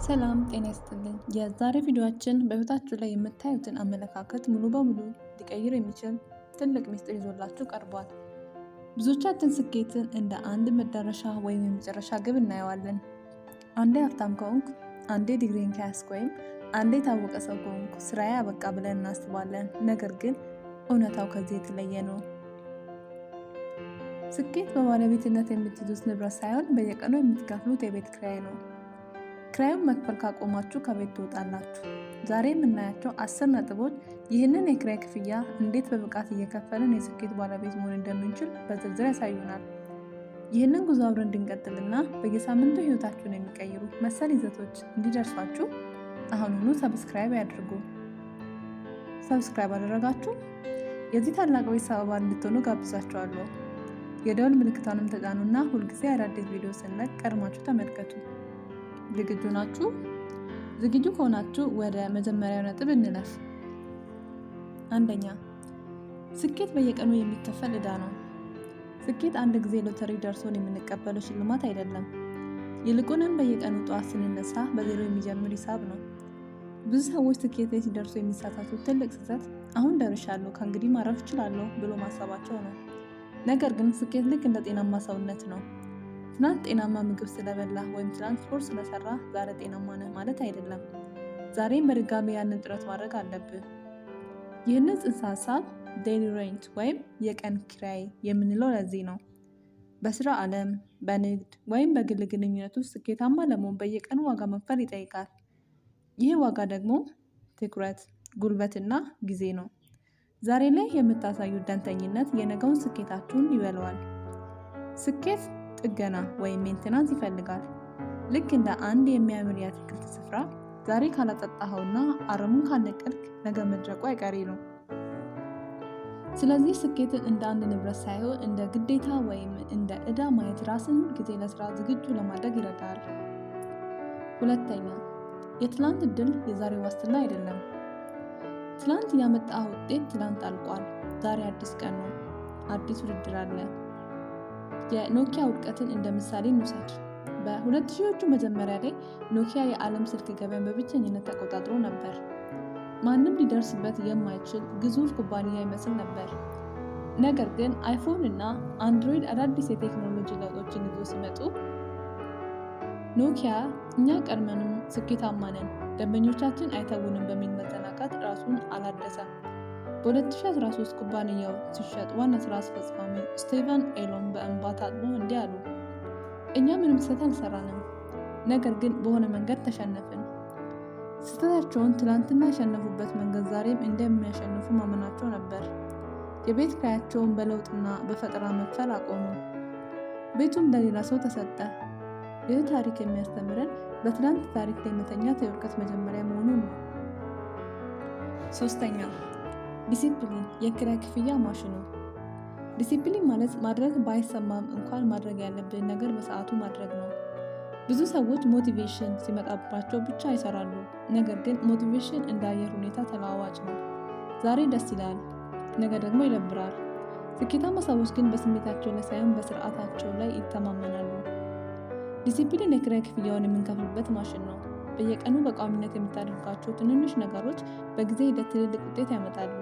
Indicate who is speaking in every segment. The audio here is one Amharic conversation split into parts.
Speaker 1: ሰላም ጤና ይስጥልኝ። የዛሬ ቪዲዮአችን በህይወታችሁ ላይ የምታዩትን አመለካከት ሙሉ በሙሉ ሊቀይር የሚችል ትልቅ ሚስጥር ይዞላችሁ ቀርቧል። ብዙዎቻችን ስኬትን እንደ አንድ መዳረሻ ወይም የመጨረሻ ግብ እናየዋለን። አንዴ ሀብታም ከሆንኩ፣ አንዴ ዲግሪን ከያዝኩ ወይም አንዴ የታወቀ ሰው ከሆንኩ ስራዬ አበቃ ብለን እናስባለን። ነገር ግን እውነታው ከዚህ የተለየ ነው። ስኬት በባለቤትነት የምትይዙት ንብረት ሳይሆን በየቀኑ የምትከፍሉት የቤት ኪራይ ነው። ኪራዩን መክፈል ካቆማችሁ ከቤት ትወጣላችሁ። ዛሬ የምናያቸው 10 ነጥቦች ይህንን የኪራይ ክፍያ እንዴት በብቃት እየከፈልን የስኬት ባለቤት መሆን እንደምንችል በዝርዝር ያሳዩናል። ይህንን ጉዞ አብረን እንድንቀጥልና በየሳምንቱ ህይወታችሁን የሚቀይሩ መሰል ይዘቶች እንዲደርሷችሁ አሁኑኑ subscribe ያድርጉ። Subscribe አደረጋችሁ? የዚህ ታላቅ ቤተሰብ አባል እንድትሆኑ ጋብዛችኋለሁ። የደወል ምልክቷንም ተጫኑና ሁልጊዜ አዳዲስ ቪዲዮ ስንለቅ ቀድማችሁ ተመልከቱ። ዝግጁ ናችሁ? ዝግጁ ከሆናችሁ ወደ መጀመሪያው ነጥብ እንለፍ። አንደኛ፣ ስኬት በየቀኑ የሚከፈል ዕዳ ነው። ስኬት አንድ ጊዜ ሎተሪ ደርሶን የምንቀበለው ሽልማት አይደለም። ይልቁንም በየቀኑ ጠዋት ስንነሳ በዜሮ የሚጀምር ሂሳብ ነው። ብዙ ሰዎች ስኬት ላይ ሲደርሱ የሚሳሳቱት ትልቅ ስህተት አሁን ደርሻለሁ፣ ከእንግዲህ ማረፍ እችላለሁ ብሎ ማሰባቸው ነው። ነገር ግን ስኬት ልክ እንደ ጤናማ ሰውነት ነው። ትናንት ጤናማ ምግብ ስለበላህ ወይም ትናንት ስፖርት ስለሰራህ ዛሬ ጤናማ ነህ ማለት አይደለም። ዛሬም በድጋሚ ያንን ጥረት ማድረግ አለብህ። ይህንን ጽንሰ ሀሳብ daily rent ወይም የቀን ኪራይ የምንለው ለዚህ ነው። በስራ ዓለም፣ በንግድ ወይም በግል ግንኙነት ውስጥ ስኬታማ ለመሆን በየቀኑ ዋጋ መክፈል ይጠይቃል። ይህ ዋጋ ደግሞ ትኩረት፣ ጉልበትና ጊዜ ነው። ዛሬ ላይ የምታሳዩት ደንተኝነት የነገውን ስኬታችሁን ይበለዋል። ስኬት ጥገና ወይም maintenance ይፈልጋል። ልክ እንደ አንድ የሚያምር የአትክልት ስፍራ ዛሬ ካላጠጣኸውና አረሙን ካልነቀልክ ነገ መድረቁ አይቀሬ ነው። ስለዚህ ስኬትን እንደ አንድ ንብረት ሳይሆን እንደ ግዴታ ወይም እንደ ዕዳ ማየት ራስን ሁልጊዜ ለስራ ዝግጁ ለማድረግ ይረዳል። ሁለተኛ፣ የትላንት ድል የዛሬ ዋስትና አይደለም። ትላንት ያመጣህ ውጤት ትላንት አልቋል። ዛሬ አዲስ ቀን ነው። አዲስ ውድድር አለ። የኖኪያ ውድቀትን እንደ ምሳሌ እንውሰድ። በሁለት ሺዎቹ መጀመሪያ ላይ ኖኪያ የዓለም ስልክ ገበያን በብቸኝነት ተቆጣጥሮ ነበር። ማንም ሊደርስበት የማይችል ግዙፍ ኩባንያ ይመስል ነበር። ነገር ግን አይፎን እና አንድሮይድ አዳዲስ የቴክኖሎጂ ለውጦችን ይዞ ሲመጡ ኖኪያ እኛ ቀድመንም ስኬታማ ነን፣ ደንበኞቻችን አይተውንም በሚል መዘናጋት ራሱን አላደሰም። በ2013 ኩባንያው ሲሸጥ ዋና ስራ አስፈጻሚ ስቲቨን ኤሎም በእንባ ታጥቦ እንዲህ አሉ። እኛ ምንም ስህተት አልሰራንም፣ ነገር ግን በሆነ መንገድ ተሸነፍን። ስህተታቸውን ትላንትና ያሸነፉበት መንገድ ዛሬም እንደሚያሸንፉ ማመናቸው ነበር። የቤት ኪራያቸውን በለውጥና በፈጠራ መክፈል አቆሙ። ቤቱም ለሌላ ሰው ተሰጠ። ይህ ታሪክ የሚያስተምረን በትላንት ታሪክ ላይ መተኛት የውድቀት መጀመሪያ መሆኑን ነው። ሶስተኛ፣ ዲሲፕሊን የኪራይ ክፍያ ማሽኑ። ዲሲፕሊን ማለት ማድረግ ባይሰማም እንኳን ማድረግ ያለብን ነገር በሰዓቱ ማድረግ ነው። ብዙ ሰዎች motivation ሲመጣባቸው ብቻ ይሰራሉ። ነገር ግን motivation እንደ አየር ሁኔታ ተለዋዋጭ ነው። ዛሬ ደስ ይላል፣ ነገ ደግሞ ይደብራል። ስኬታማ ሰዎች ግን በስሜታቸው ላይ ሳይሆን በስርዓታቸው ላይ ይተማመናሉ። ዲሲፕሊን የኪራይ ክፍያውን የምንከፍልበት ማሽን ነው። በየቀኑ በቋሚነት የምታደርጋቸው ትንንሽ ነገሮች በጊዜ ሂደት ትልልቅ ውጤት ያመጣሉ።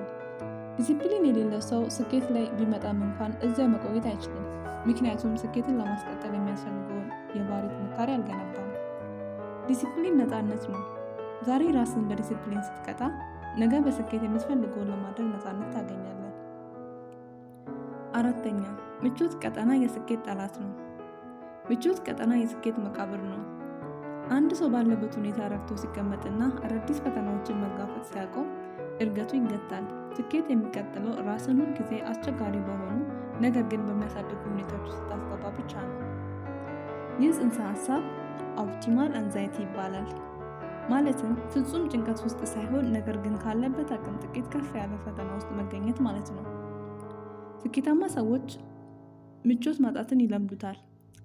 Speaker 1: ዲሲፕሊን የሌለው ሰው ስኬት ላይ ቢመጣም እንኳን እዚያው መቆየት አይችልም። ምክንያቱም ስኬትን ለማስቀጠል የሚያስፈልገውን የባህሪ ጥንካሬ አልገነባም። ዲሲፕሊን ነፃነት ነው። ዛሬ ራስን በዲሲፕሊን ስትቀጣ ነገ በስኬት የምትፈልገውን ለማድረግ ነፃነት ታገኛለህ። አራተኛ፣ ምቾት ቀጠና የስኬት ጠላት ነው። ምቾት ቀጠና የስኬት መቃብር ነው። አንድ ሰው ባለበት ሁኔታ ረክቶ ሲቀመጥና አዳዲስ ፈተናዎችን መጋፈጥ ሲያቆም እድገቱ ይገታል። ስኬት የሚቀጥለው ራስን ሁል ጊዜ አስቸጋሪ በሆኑ ነገር ግን በሚያሳድጉ ሁኔታዎች ውስጥ ስታስገባ ብቻ ነው። ይህ ጽንሰ ሀሳብ optimal anxiety ይባላል። ማለትም ፍጹም ጭንቀት ውስጥ ሳይሆን ነገር ግን ካለበት አቅም ጥቂት ከፍ ያለ ፈተና ውስጥ መገኘት ማለት ነው። ስኬታማ ሰዎች ምቾት ማጣትን ይለምዱታል።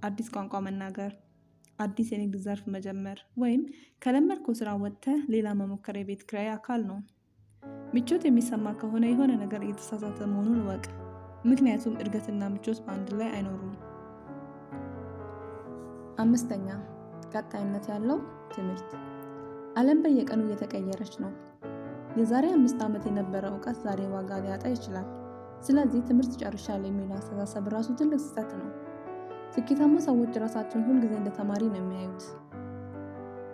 Speaker 1: አዲስ ቋንቋ መናገር፣ አዲስ የንግድ ዘርፍ መጀመር ወይም ከለመድከው ስራ ወጥተህ ሌላ መሞከር የቤት ኪራይ አካል ነው። ምቾት የሚሰማ ከሆነ የሆነ ነገር እየተሳሳተ መሆኑን እወቅ። ምክንያቱም እድገትና ምቾት በአንድ ላይ አይኖሩም። አምስተኛ፣ ቀጣይነት ያለው ትምህርት። ዓለም በየቀኑ እየተቀየረች ነው። የዛሬ 5 ዓመት የነበረ እውቀት ዛሬ ዋጋ ሊያጣ ይችላል። ስለዚህ ትምህርት ጨርሻለሁ የሚለው አስተሳሰብ ራሱ ትልቅ ስህተት ነው። ስኬታማ ሰዎች ራሳቸውን ሁልጊዜ እንደ ተማሪ ነው የሚያዩት።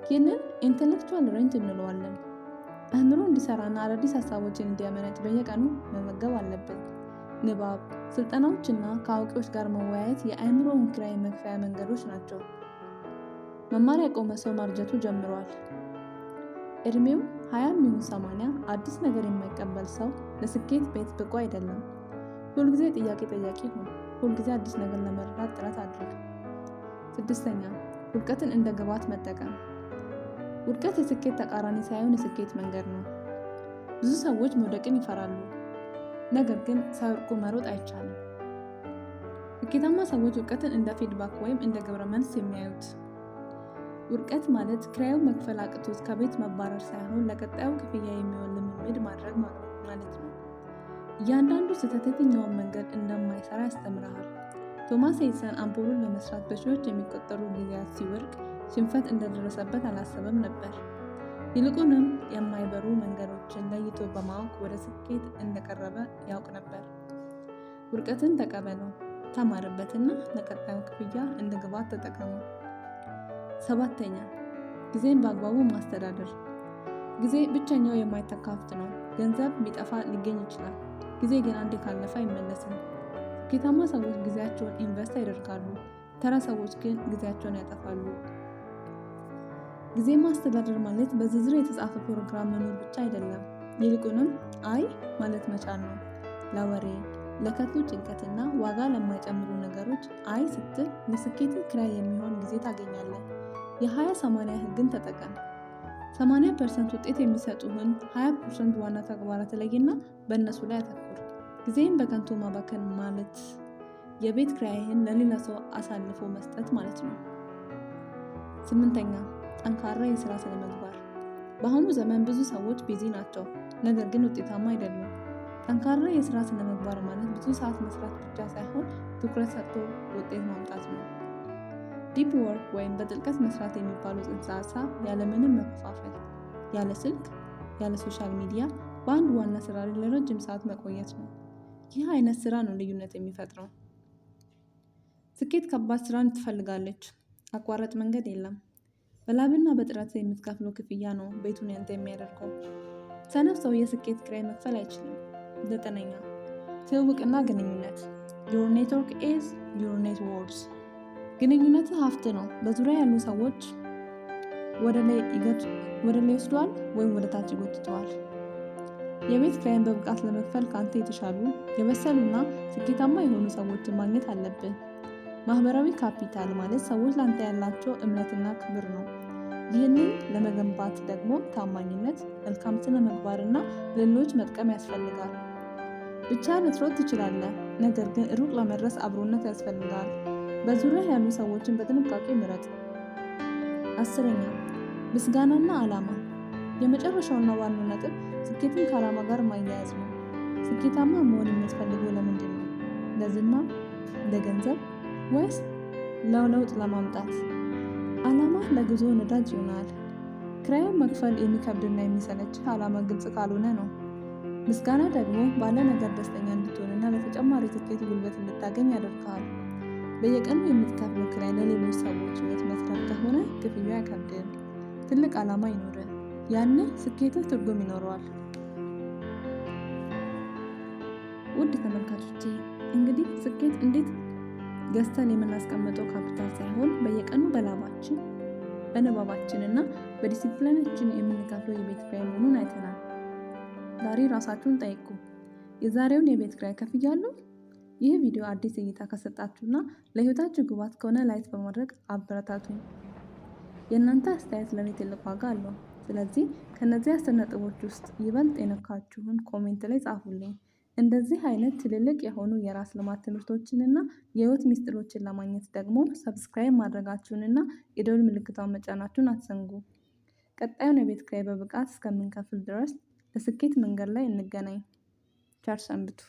Speaker 1: ይህንን intellectual rent እንለዋለን። አእምሮ እንዲሰራና አዳዲስ ሀሳቦችን እንዲያመነጭ በየቀኑ መመገብ አለብን። ንባብ፣ ስልጠናዎችና ከአዋቂዎች ጋር መወያየት የአእምሮውን ኪራይ መክፈያ መንገዶች ናቸው። መማር ያቆመ ሰው ማርጀቱ ጀምሯል። እድሜው 20ም ይሁን 80 አዲስ ነገር የማይቀበል ሰው ለስኬት ቤት ብቁ አይደለም። ሁልጊዜ ጥያቄ ጠያቂ ሁን። ሁልጊዜ አዲስ ነገር ለመረዳት ጥረት አድርግ። ስድስተኛ፣ ውድቀትን እንደ ግብዓት መጠቀም። ውድቀት የስኬት ተቃራኒ ሳይሆን የስኬት መንገድ ነው። ብዙ ሰዎች መውደቅን ይፈራሉ፣ ነገር ግን ሳይወድቁ መሮጥ አይቻልም። ስኬታማ ሰዎች ውድቀትን እንደ feedback ወይም እንደ ግብረ መልስ የሚያዩት። ውድቀት ማለት ኪራዩን መክፈል አቅቶት ከቤት መባረር ሳይሆን ለቀጣዩ ክፍያ የሚሆን ልምምድ ማድረግ ማለት ነው። እያንዳንዱ ስህተት የትኛውን መንገድ እንደማይሰራ ያስተምርሃል። ቶማስ ኤዲሰን አምፖሉን ለመስራት በሺዎች የሚቆጠሩ ጊዜያት ሲወድቅ ሽንፈት እንደደረሰበት አላሰበም ነበር። ይልቁንም የማይበሩ መንገዶችን ለይቶ በማወቅ ወደ ስኬት እንደቀረበ ያውቅ ነበር። ውድቀትን ተቀበለው፣ ተማርበትና ለቀጣዩ ክፍያ እንደ ግብዓት ተጠቀመው። ሰባተኛ፣ ጊዜን በአግባቡ ማስተዳደር። ጊዜ ብቸኛው የማይተካ ሀብት ነው። ገንዘብ ቢጠፋ ሊገኝ ይችላል። ጊዜ ግን አንዴ ካለፈ አይመለስም። ስኬታማ ሰዎች ጊዜያቸውን invest ያደርጋሉ። ተራ ሰዎች ግን ጊዜያቸውን ያጠፋሉ። ጊዜ ማስተዳደር ማለት በዝርዝር የተጻፈ ፕሮግራም መኖር ብቻ አይደለም። ይልቁንም አይ ማለት መቻል ነው። ለወሬ፣ ለከንቱ ጭንቀትና ዋጋ ለማይጨምሩ ነገሮች አይ ስትል ለስኬት ኪራይ የሚሆን ጊዜ ታገኛለህ። የ20/80 ህግን ተጠቀም። 80% ውጤት የሚሰጡህን 20% ዋና ተግባራት ለይና በእነሱ ላይ አተኩር። ጊዜህን በከንቱ ማባከን ማለት የቤት ኪራይህን ለሌላ ሰው አሳልፎ መስጠት ማለት ነው። ስምንተኛ፣ ጠንካራ የስራ ስነ ምግባር። በአሁኑ ዘመን ብዙ ሰዎች busy ናቸው፣ ነገር ግን ውጤታማ አይደሉም። ጠንካራ የስራ ስነ ምግባር ማለት ብዙ ሰዓት መስራት ብቻ ሳይሆን ትኩረት ሰጥቶ ውጤት ማምጣት ነው። Deep work ወይም በጥልቀት መስራት የሚባለው ጽንሰ ሀሳብ ያለምንም መከፋፈል፣ ያለ ስልክ፣ ያለ social media በአንድ ዋና ስራ ላይ ለረጅም ሰዓት መቆየት ነው። ይህ አይነት ስራ ነው ልዩነት የሚፈጥረው። ስኬት ከባድ ስራን ትፈልጋለች። አቋራጭ መንገድ የለም። በላብና በጥረት የምትከፍለው ክፍያ ነው ቤቱን ያንተ የሚያደርገው። ሰነፍ ሰው የስኬት ኪራይ መክፈል አይችልም። ዘጠነኛ፣ ትውውቅና ግንኙነት። Your network is your net worth። ግንኙነት ሀብት ነው። በዙሪያ ያሉ ሰዎች ወደ ላይ ይወስዱሃል ወይም ወደ ታች ይጎትቱሃል። የቤት ኪራይን በብቃት ለመክፈል ከአንተ የተሻሉ፣ የበሰሉና ስኬታማ የሆኑ ሰዎችን ማግኘት አለብህ። ማህበራዊ ካፒታል ማለት ሰዎች ለአንተ ያላቸው እምነትና ክብር ነው። ይህንን ለመገንባት ደግሞ ታማኝነት፣ መልካም ስነ ምግባርና ለሌሎች መጥቀም ያስፈልጋል። ብቻህን ልትሮጥ ትችላለህ፣ ነገር ግን ሩቅ ለመድረስ አብሮነት ያስፈልጋል። በዙሪያህ ያሉ ሰዎችን በጥንቃቄ ምረጥ። 10ኛ፣ ምስጋናና ዓላማ። የመጨረሻውና ዋናው ነጥብ ስኬትን ከዓላማ ጋር ማያያዝ ነው። ስኬታማ መሆን የምትፈልገው ለምንድን ነው? ለዝና፣ ለገንዘብ ወይስ ለለውጥ ለማምጣት? ዓላማህ ለጉዞ ነዳጅ ይሆናል። ኪራዩን መክፈል የሚከብድና የሚሰለችህ ዓላማ ግልጽ ካልሆነ ነው። ምስጋና ደግሞ ባለ ነገር ደስተኛ እንድትሆንና ለተጨማሪ ስኬት ጉልበት እንድታገኝ ያደርግሃል። በየቀኑ የምትከፍለው ኪራይ ለሌሎች ሰዎች ሕይወት መትረፍ ከሆነ ክፍያው አይከብድም። ትልቅ ዓላማ ይኑርህ። ያኔ ስኬትህ ትርጉም ይኖረዋል። ውድ ተመልካቾቼ፣ እንግዲህ ስኬት እንዴት ገዝተን የምናስቀምጠው ካፒታል ሳይሆን በየቀኑ በላባችን፣ በንባባችን እና በዲሲፕሊናችን የምንከፍለው የቤት ኪራይ መሆኑን አይተናል። ዛሬ ራሳችሁን ጠይቁ። የዛሬውን የቤት ኪራይ ከፍያለሁ? ይህ ቪዲዮ አዲስ እይታ ከሰጣችሁና ለህይወታችሁ ግብዓት ከሆነ like በማድረግ አበረታቱኝ። የእናንተ አስተያየት ለእኔ ትልቅ ዋጋ አለው። ስለዚህ ከነዚህ 10 ነጥቦች ውስጥ ይበልጥ የነካችሁን comment ላይ ጻፉልኝ። እንደዚህ አይነት ትልልቅ የሆኑ የራስ ልማት ትምህርቶችንና የህይወት ሚስጥሮችን ለማግኘት ደግሞ subscribe ማድረጋችሁንና የደወል ምልክቷን መጫናችሁን አትዘንጉ። ቀጣዩን የቤት ኪራይ በብቃት እስከምንከፍል ድረስ በስኬት መንገድ ላይ እንገናኝ። ቸር ሰንብቱ።